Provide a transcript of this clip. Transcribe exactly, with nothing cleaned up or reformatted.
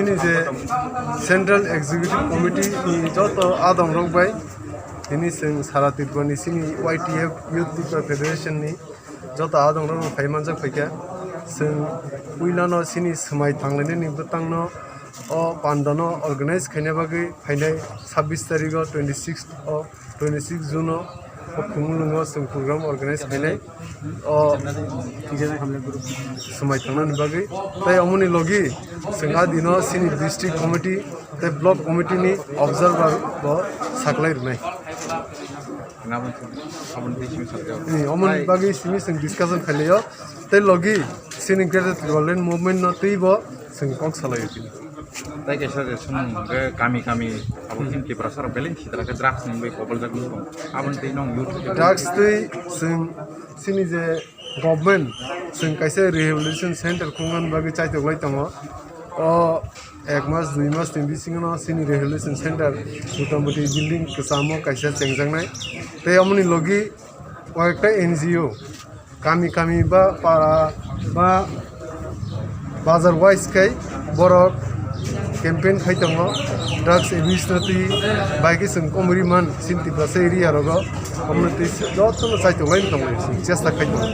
Chini je Central Executive Committee ni joto adong rok bai, tini chwng sara Tripura ni chini Y T F Youth Tripura Federation ni joto adong rok no phai manjak phaikha. Chwng puila no chini swmai thanglainani bwtang no o panda no organize khaina bagwi phainai sabbish tarikh o, twenty six o, twenty six June o, o Khumulwngo chwng program organize khainai. O swmai thangnani bagwi. Tei omoni logi chwng a dino chini district committee tei block committee ni observer bo saklai rwnai. Ni omoni bagwi simi chwng discussion khailaiyo. Tei logi chini Greater Tipraland movement no twibo chwng kok salaio chini. Tai kaisa je sumung hwnkhe kami kami abo chini Tiprasa rok belai sitra khe drugs ni bai koboljak wng tong. Aboni twi nong youth. Drugs twi chwng chini je government chwng kaisa rehabilitation center khungna bagwi chaitok lai tongo. O ek mas dui mas ni bisingo no chini rehabilitation center motamoti building kwchamo kaisa chengjaknai. Tei omoni logi koyekta N G O kami kami ba para ba bazar wise khai borok campaign khai tongo, drugs abuse no twi bai khe chwng komori man chini Tiprasa area rogo, omo twi jotono chaitok lai tongo, chesta khai tongo.